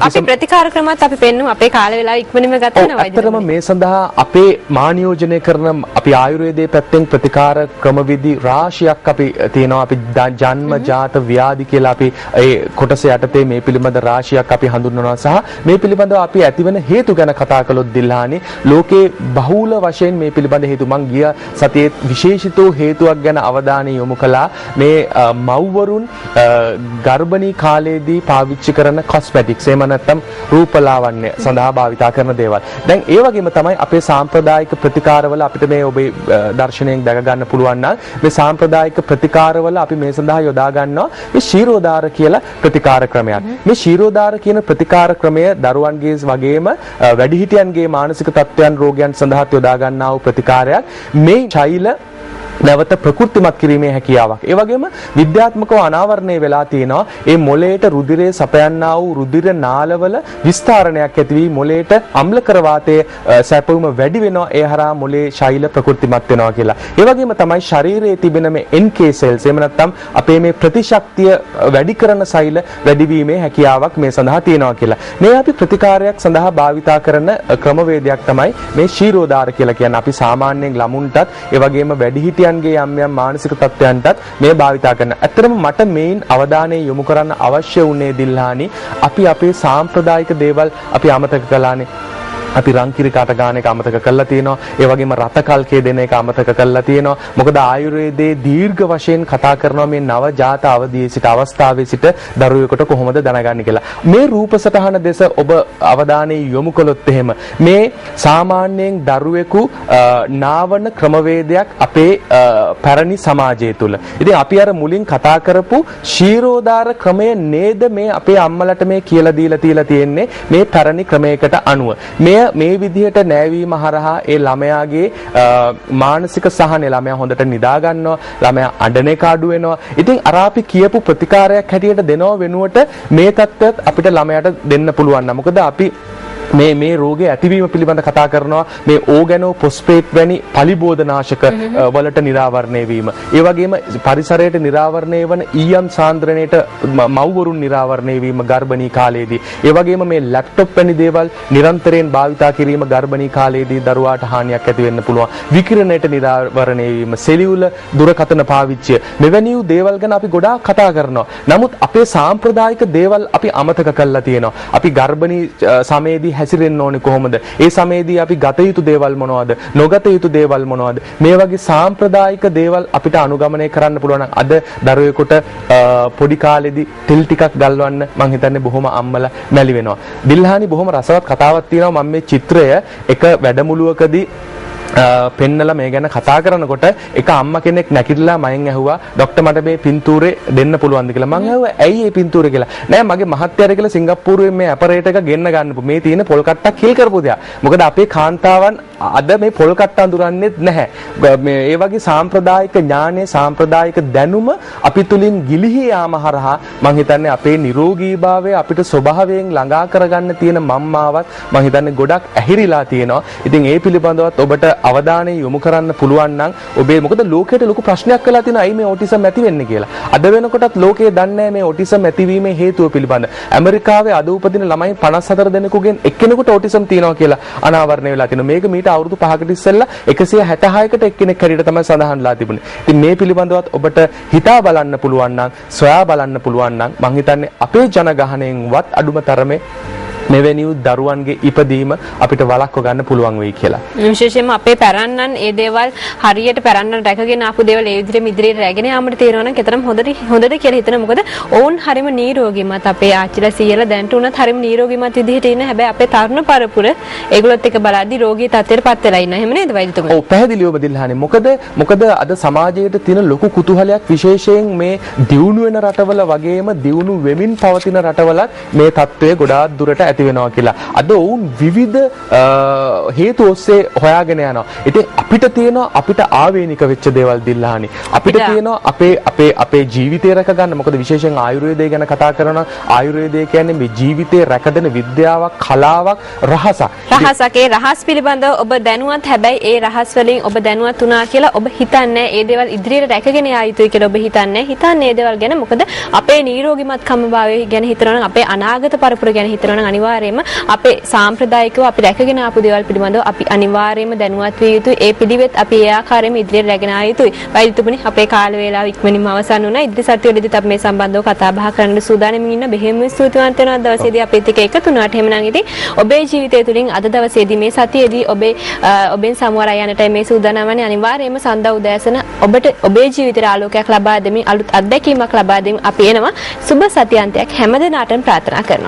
අපි ප්‍රතිකාර ක්‍රමත් අපි පෙන්නුවා. අපේ කාල වේලාව ඉක්මනින්ම ගත වෙනවා. ඇත්තටම මේ සඳහා අපේ මානියෝජනය කරන අපි ආයුර්වේදයේ පැත්තෙන් ප්‍රතිකාර ක්‍රමවිධි රාශියක් අපි තියෙනවා. අපි ජන්ම ජාත ව්‍යාධි කියලා අපි ඒ කොටස යටතේ මේ පිළිබඳ රාශියක් අපි හඳුන්වනවා සහ මේ පිළිබඳව අපි ඇතිවන හේතු ගැන කතා කළොත් දිල්හානි, ලෝකේ බහුල වශයෙන් මේ පිළිබඳ හේතු මං ගිය සතියේ විශේෂිත හේතුවක් ගැන අවධානය යොමු කළා. මේ මව්වරුන් ගර්භණී කාලයේදී පාවිච්චි කරන කොස්මැටික්ස්, එහෙම නැත්නම් රූපලාවන්‍ය සඳහා භාවිතා කරන දේවල්. දැන් ඒ වගේම තමයි අපේ සාම්ප්‍රදායික ප්‍රතිකාරවල අපිට මේ ඔබේ දර්ශනයෙන් දැක ගන්න පුළුවන් නම් මේ සාම්ප්‍රදායික ප්‍රතිකාරවල අපි මේ සඳහා යොදා ගන්නවා මේ ශීරෝදාර කියලා ප්‍රතිකාර ක්‍රමයක්. මේ ශීරෝදාර කියන ප්‍රතිකාර ක්‍රමය දරුවන්ගේ වගේම වැඩිහිටියන්ගේ මානසික තත්ත්වයන් රෝගයන් සඳහාත් යොදා ගන්නා වූ ප්‍රතිකාරයක්. මේ ශෛල නැවත ප්‍රකෘතිමත් කිරීමේ හැකියාවක්. ඒ වගේම විද්‍යාත්මකව අනාවරණය වෙලා තියෙනවා ඒ මොළයට රුධිරය සපයන්නා වූ රුධිර නාලවල විස්තරණයක් ඇති වී මොළයට අම්ලකර වාතයේ සැපයුම වැඩි වෙනවා. ඒ හරහා මොළයේ ශෛල ප්‍රකෘතිමත් වෙනවා කියලා. ඒ වගේම තමයි ශරීරයේ තිබෙන මේ NK cells, එහෙම නැත්නම් අපේ මේ ප්‍රතිශක්තිය වැඩි කරන සෛල වැඩිවීමේ හැකියාවක් මේ සඳහා තියෙනවා කියලා. මේ අපි ප්‍රතිකාරයක් සඳහා භාවිතා කරන ක්‍රමවේදයක් තමයි මේ ශීරෝදාර කියලා කියන්නේ. අපි සාමාන්‍යයෙන් ළමුන්ටත් ඒ වගේම වැඩිහිටියන් යම් යම් මානසික තත්ත්වයන්ටත් මේ භාවිතා කරන. ඇත්තටම මට මේන් අවධානය යොමු කරන්න අවශ්‍ය වුණේ දිල්හානි, අපි අපේ සාම්ප්‍රදායික දේවල් අපි අමතක කළානේ. අපි රංකිරි කාට ගාන එක අමතක කරලා තියෙනවා. ඒ වගේම රතකල්කේ දෙන එක අමතක කරලා තියෙනවා. මොකද ආයුර්වේදයේ දීර්ඝ වශයෙන් කතා කරනවා මේ නවජාත අවදියේ සිට අවස්ථාවේ සිට දරුවෙකුට කොහොමද දැනගන්නේ කියලා. මේ රූප සටහන දෙස ඔබ අවධානය යොමු කළොත් එහෙම මේ සාමාන්‍යයෙන් දරුවෙකු නාවන ක්‍රමවේදයක් අපේ පැරණි සමාජය තුල. ඉතින් අපි අර මුලින් කතා කරපු ශීරෝදාර ක්‍රමය නේද මේ අපේ අම්මලට මේ කියලා දීලා තියලා තියෙන්නේ මේ පැරණි ක්‍රමයකට අනුව. මේ විදිහට නෑවීම හරහා ඒ ළමයාගේ මානසික සහනය, ළමයා හොඳට නිදා ගන්නවා, ළමයා අඬන එක අඩු වෙනවා. ඉතින් අර අපි කියපු ප්‍රතිකාරයක් හැටියට දෙනව වෙනුවට මේ තත්ත්වයක් අපිට ළමයාට දෙන්න පුළුවන් නම්, මොකද අපි මේ මේ රෝගය ඇතිවීම පිළිබඳ කතා කරනවා මේ ඕගැනෝ ෆොස්ෆේට් වැනි පලිබෝධනාශක වලට නිරාවරණය වීම. ඒ වගේම පරිසරයට නිරාවරණය වන ඊයම් සාන්ද්‍රණයට මව්වරුන් නිරාවරණය වීම ගර්භණී කාලයේදී. ඒ වගේම මේ ලැප්ටොප් වැනි දේවල් නිරන්තරයෙන් භාවිතා කිරීම ගර්භණී කාලයේදී දරුවාට හානියක් ඇති වෙන්න පුළුවන්. විකිරණයට නිරාවරණය වීම, සෙලියුල දුරකථන පාවිච්චිය, මෙවැනි වූ දේවල් ගැන අපි ගොඩාක් කතා කරනවා. නමුත් අපේ සාම්ප්‍රදායික දේවල් අපි අමතක කරලා තියෙනවා. අපි ගර්භණී සමයේදී හැසිරෙන්න ඕනේ කොහොමද? ඒ සමයේදී අපි ගත යුතු දේවල් මොනවද? නොගත යුතු දේවල් මොනවද? මේ වගේ සාම්ප්‍රදායික දේවල් අපිට අනුගමනය කරන්න පුළුවන් නම් අද දරුවෙකුට පොඩි කාලෙදී තෙල් ටිකක් ගල්වන්න මං හිතන්නේ බොහොම අම්මලා මැලි වෙනවා. දිල්හානි, බොහොම රසවත් කතාවක් තියෙනවා. මම මේ චිත්‍රය එක වැඩමුළුවකදී පෙන්නලා මේ ගැන කතා කරනකොට එක අම්මා කෙනෙක් නැගිටලා මගෙන් ඇහුවා, ඩොක්ටර් මට මේ පින්තූරේ දෙන්න පුළුවන්ද කියලා. මං ඇහුවා ඇයි මේ පින්තූරේ කියලා. නෑ මගේ මහත්තයාට කියලා සිංගප්පූරුවෙන් මේ ඇපරේට් එක ගෙන්න ගන්න මේ තියෙන පොල් කට්ටක් හිල් කරපු දෙයක්. මොකද අපේ කාන්තාවන් අද මේ පොල් කට්ට අඳුරන්නේත් නැහැ. මේ ඒ වගේ සාම්ප්‍රදායික ඥානය, සාම්ප්‍රදායික දැනුම අපි තුලින් ගිලිහි යාම හරහා මං හිතන්නේ අපේ නිරෝගීභාවය අපිට ස්වභාවයෙන් ළඟා කරගන්න තියෙන මම්මාවත් මං හිතන්නේ ගොඩක් ඇහිරිලා තියෙනවා. ඉතින් ඒ පිළිබඳවත් ඔබට අවධානය යොමු කරන්න පුළුවන් නම් ඔබේ, මොකද ලෝකයට ලොකු ප්‍රශ්නයක් වෙලා තියෙනවා ඇයි මේ ඔටිසම් ඇති වෙන්නේ කියලා. අද වෙනකොටත් ලෝකයේ දන්නේ නැහැ මේ ඔටිසම් ඇතිවීමේ හේතුව පිළිබඳ. ඇමරිකාවේ අද උපදින ළමයි 54 දෙනෙකුගෙන් එක්කෙනෙකුට ඔටිසම් තියෙනවා කියලා අනාවරණය වෙලා තියෙනවා. මේක මීට අවුරුදු 5කට ඉස්සෙල්ලා 166කට එක්කෙනෙක් හැටියට තමයි සඳහන් වෙලා තිබුණේ. ඉතින් මේ පිළිබඳවත් ඔබට හිතා බලන්න පුළුවන් නම්, සොයා බලන්න පුළුවන් නම් මං හිතන්නේ අපේ ජනගහනයෙන්වත් අඩුම තරමේ මෙවැනි දරුවන්ගේ ඉපදීම අපිට වළක්ව ගන්න පුළුවන් වෙයි කියලා. විශේෂයෙන්ම අපේ පැරණන් ඒ දේවල් හරියට පැරණන් රැකගෙන ආපු දේවල් ඒ විදිහටම ඉදිරියට රැගෙන යාමට තේරෙනවා නම් කෙතරම් හොඳද කියලා හිතනවා. මොකද ඔවුන් හරිම නිරෝගීමත්, අපේ ආච්චිලා සීයලා දැන්ට උනත් හරිම නිරෝගීමත් විදිහට ඉන්න. හැබැයි අපේ තරුණ පරපුර ඒගොල්ලොත් එක බලද්දි රෝගී තත්ත්වයට පත් වෙලා ඉන්නවා. එහෙම නේද වෛද්‍යතුමනි? ඔව්, පැහැදිලිවම දිල්හානි. මොකද අද සමාජයට තියෙන ලොකු කුතුහලයක් විශේෂයෙන් මේ දියුණු වෙන රටවල වගේම දියුණු වෙමින් පවතින රටවලත් මේ තත්ත්වය ගොඩාක් දුරට ඇති වෙනවා කියලා. අද ඔවුන් විවිධ හේතු ඔස්සේ හොයාගෙන යනවා. ඉතින් අපිට අපිට තියෙනවා අපිට ආවේනික වෙච්ච දේවල් දිල්හානි. අපිට තියෙනවා අපේ අපේ අපේ ජීවිතය රැක ගන්න. මොකද විශේෂයෙන් ආයුර්වේදය ගැන කතා කරනවා. ආයුර්වේදය කියන්නේ මේ ජීවිතය රැකදෙන විද්‍යාවක්, කලාවක්, රහසක්. රහසක්. ඒ රහස් පිළිබඳව ඔබ දැනුවත්, හැබැයි ඒ රහස් වලින් ඔබ දැනුවත් වුණා කියලා ඔබ හිතන්නේ ඒ දේවල් ඉදිරියට රැකගෙන යා යුතුයි කියලා ඔබ හිතන්නේ. හිතන්නේ ඒ දේවල් ගැන. මොකද අපේ නිරෝගීමත්කම භාවය ගැන හිතනවා නම්, අපේ අනාගත පරපුර ගැන හිතනවා නම් අනිවාර්යයෙන්ම අපේ සාම්ප්‍රදායිකව අපි රැකගෙන ආපු දේවල් පිළිබඳව අපි අනිවාර්යයෙන්ම දැනුවත් විය යුතුයි. ඒ පිළිවෙත් අපි ඒ ආකාරයෙන්ම ඉදිරියට රැගෙන ආ යුතුයි. වෛද්‍යතුමනි, අපේ කාල වේලාව ඉක්මනින්ම අවසන් වුණා. ඉදිරි සතියවලදීත් අපි මේ සම්බන්ධව කතා බහ කරන්න සූදානමින් ඉන්න. බෙහෙම ස්තුතිවන්ත වෙනවා දවසේදී අපිත් එක්ක එකතු වුණාට. එහෙමනම් ඉතින් ඔබේ ජීවිතය තුළින් අද දවසේදී මේ සතියේදී ඔබේ ඔබෙන් සමුවරා යන්නටයි මේ සූදානම් වන්නේ. අනිවාර්යයෙන්ම සඳ උදෑසන ඔබට ඔබේ ජීවිතයට ආලෝකයක් ලබා දෙමින්, අලුත් අත්දැකීමක් ලබා දෙමින් අපි එනවා. සුබ සතියන්තයක් හැම දිනාටම ප්‍රාර්ථනා කරනවා.